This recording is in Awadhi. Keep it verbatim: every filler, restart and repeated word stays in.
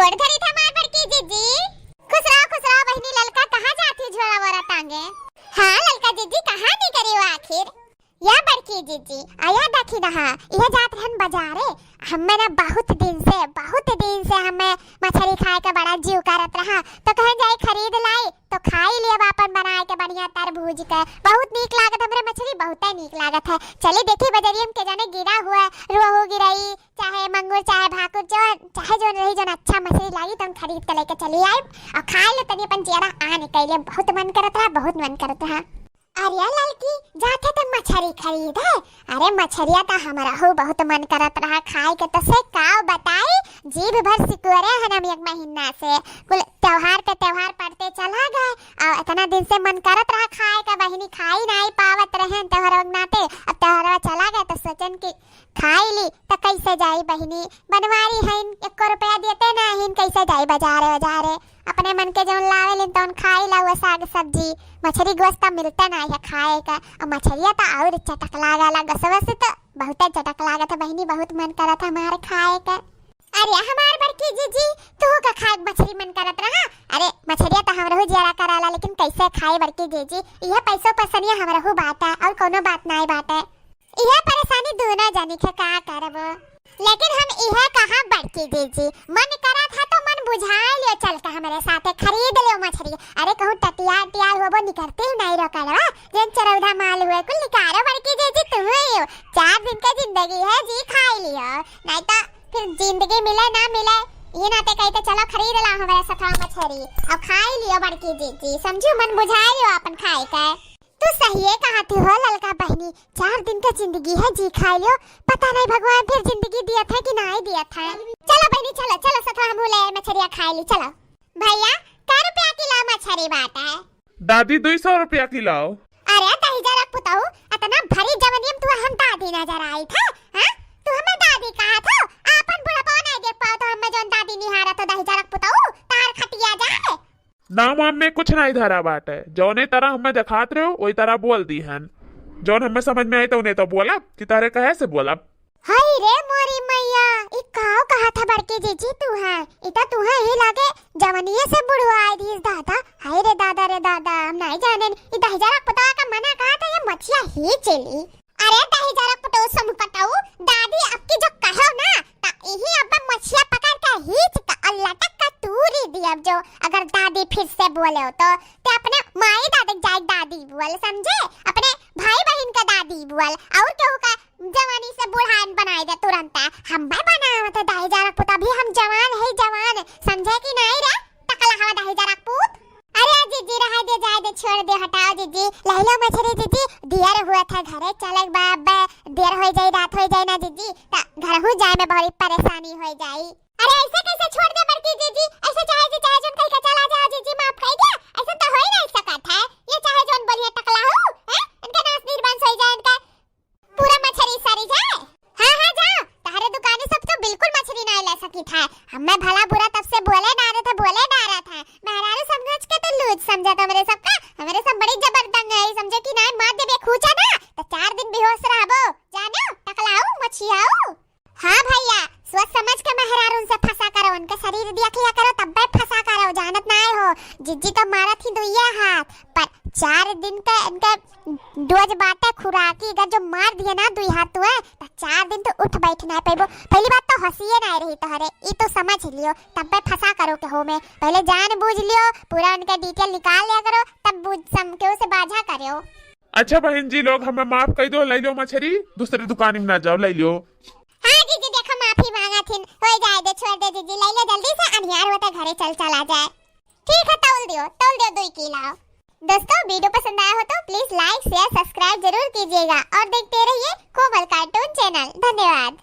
गोड़ धरी था हमार बड़की जीजी। खुश रहो, खुश रहो बहिनी। ललका, कहाँ जात ही झोरा वोरा टांगे? हाँ ललका जीजी, कहाँ निकरी हो आखिर? या बड़की जीजी, आया देखी ना, हाँ, यह जात रहन बाजारे। हमें ना बहुत दिन से, बहुत दिन से हमें मछरी खाए का बड़ा जीव करत रहा, तो कहेन जाई खरीद लाई, तो खाई ली अब आपन बनाए के बढ़िया तर भूज के। बहुत नीक लागत हमरे मछरी, बहुते नीक लागत है। चली देखी बजरिया में के जाने गिरा हुआ, रोहू गिरई, चाहे मंगुर, चाहे भाकुर, जो, चाहे जोन रही, जोन अच्छा मछरी लागी, तौन खरीद के लेके चली आइब और खाए ले तनी अपन जियरा आन कइले। बहुत मन करत रहा, बहुत मन करत रहा। अरे ललकी, जाथे त मछरी खरीदे। अरे मछरिया त हमरहू बहुत मन करत रहा खाए के, तो से का बताई, जीभ भर सिकुरे हन हम एक महीना से। कुल त्योहार पे त्योहार पड़ते चला गए, और इतना दिन से मन करत रहा खाए का बहिनी, खाई नाई पावत रहे त्योहार के नाते। अब त्योहार चला गए तो सोचन कि खाई ली त कैसे जाई बहिनी, बनवारी हईन, एको रुपया देते ना हईन, कैसे जाई बाजारे, बाजारे। अपने मन के जौन लावे लिन तौन खाई ला, वो साग सब्जी, मछरी गोश्त त मिलते ना है खाए का। और मछरिया त और चटक लागला, गोसवा से त बहुते चटक लागत है बहिनी, बहुत मन करत है हमार खाए का। अरे हमार बड़की जीजी, तू का खाए के मछरी मन करत रहा? अरे मछरिया त हमरहू जियरा कराला, लेकिन कैसे खाई बड़की जीजी, यह पैसो पसनिया हमरहू बात है, और कोनो बात नाई बात है। इहे परेशानी दूनो जनी के, का करबो। लेकिन हम इहे कहा बड़की जीजी, मन करत है तो मन बुझाए लियो, चल के हमरे साथे खरीद लियो मछरी। अरे कहूँ टटियार टियार होबो, निकरते ही नाई रोकड़वा, जेन चरौधा माल हुए कुल निकारो बड़की जीजी, तुम ही हो। चार दिन के जिंदगी है, जी खाई लियो, नाई तो फिर जिंदगी मिले ना मिले, ये नाते कही तो चलो खरीद ला हमरे साथे मछरी और खाई लियो बड़की जीजी, समझू, मन बुझाए लियो अपन खाए के। तू सहिए कहत हो ललका बहिनी, चार दिन का जिंदगी है, जी खाई लियो, पता नहीं भगवान फिर जिंदगी दियत है कि नाई दियत है। चलो बहिनी, चलो, चलो, सथवा हमहू ले आए मछरिया खाई ली, चलो। भैया, कै रुपया किलो मछरी बाटे? दादी, दुई सौ रुपया किलो। अरे दहिजरक पुतऊ, अतना भरी जवनिया में तू हम दादी नजर आई था, हाँ? तू हमें दादी कहा था, आपन बुढ़ापा नहीं देख पाओ तो हमें जौन दादी निहारा तो दहिजरक पुतऊ, तार खटिया जाए। नाम वाम में कुछ नाई धरा बाटे, जौने तरह हमें देखात रहो, वही तरह बोल दीहन। जौन हमें समझ में आई, तौने तो बोलब, कि तारे कहे से बोलब। हाय रे मोरी मैया, ई काव कहा था बड़की जीजी तू है? ई तो तू है ही लागे जवनिये से बुढ़वा आई दीस दादा। हाय रे दादा रे दादा, हम नाई जाने, ई दहिजरक पुतवा का मना कहा था, ये मछिया ही चली। अरे दहिजरक पुतऊ, समू पतऊ, दादी अब की जो कहो ना, त इही अब मछिया पकड़ के हीच का और लटक का तूरी दियब जो, अगर दादी फिर से बोले हो तो। ते अपने माई दादी जाए दादी बोल, समझे? अपने भाई बहिन का दादी बोल, और केहू का जवानी से बुढ़ान बनाए दे तुरंत। हम भाई बनावत है दहिजरक पुतऊ, अभी हम जवान है, जवान, समझे कि नाई रे? टकला हवा दहिजरक पूत। अरे जीजी, रहे दे, जाए दे, छोड़ दे, हटाओ जीजी। लहिलो मछरी जीजी, देर हुआ था घरे चले के बा, अब देर हो जाई, रात हो जाई ना जीजी, त घरहू जाए में बड़ी परेशानी हो जाई। अरे ऐसे कैसे छोड़ दे बड़की जीजी? ऐसे चाहे जी, चाहे जौन कह के चला जाओ जीजी, माफ कर दिया, ऐसे तो हो ही नहीं सकत है। ये चाहे जौन बोलिए टकला हो, हैं? इनके नाश निर्वंश हो जाए, इनका पूरा मछरी सरी जाए। हाँ, हाँ, जा, तहरे दुकानी सब तो बिल्कुल मछरी नाई ले सकी था। हमें भला बुरा तब से बोले ना रहे थे, बोले ना रहे थे। मेहरारू समझ के तो लूज समझा था हमरे सबका। हमरे सब बड़ी जबरदंग है, समझे कि नाई, मार देबे खूचा ना, तो चार दिन बेहोश रहबो। जानो, टकलाऊ, मछियाऊ। हाँ भैया, सोच समझ के मेहरारून से फंसा करो, उनके शरीर देख लिया करो, तब्बे फंसा करो, जानत नाई हो। जीजी तो मारत ही दुइया हाथ, पर चार दिन का इनका डोज बाटे खुराकी, अगर जो मार दिए ना दुई हाथ तुए, त चार दिन तो उठ बैठ ना पैबो। पहली बात तो हंसिए ना रही तोहरे, ई तो समझ लियो, तब्बे फंसा करो केहू में। पहले जान बूझ लियो, पूरा उनके detail निकाल लिया करो, तब बूझ सम-, केहू से बाझा करो। अच्छा बहन जी लोग, हमें माफ कर दो, ले लो मछरी, दूसरे दुकान में ना जाओ, ले लो। हाँ जीजी, देखो माफी मांगा थिन, हो जाए दे, छोड़ दे जीजी, ले लो जल्दी से, अनियार होते घरे चल चला जाए। ठीक है, तौल दियो, तौल दियो, दुई किलो। दोस्तों, video पसंद आया हो तो please like, share, subscribe जरूर कीजिएगा और देखते रहिए कोमल cartoon channel। धन्यवाद।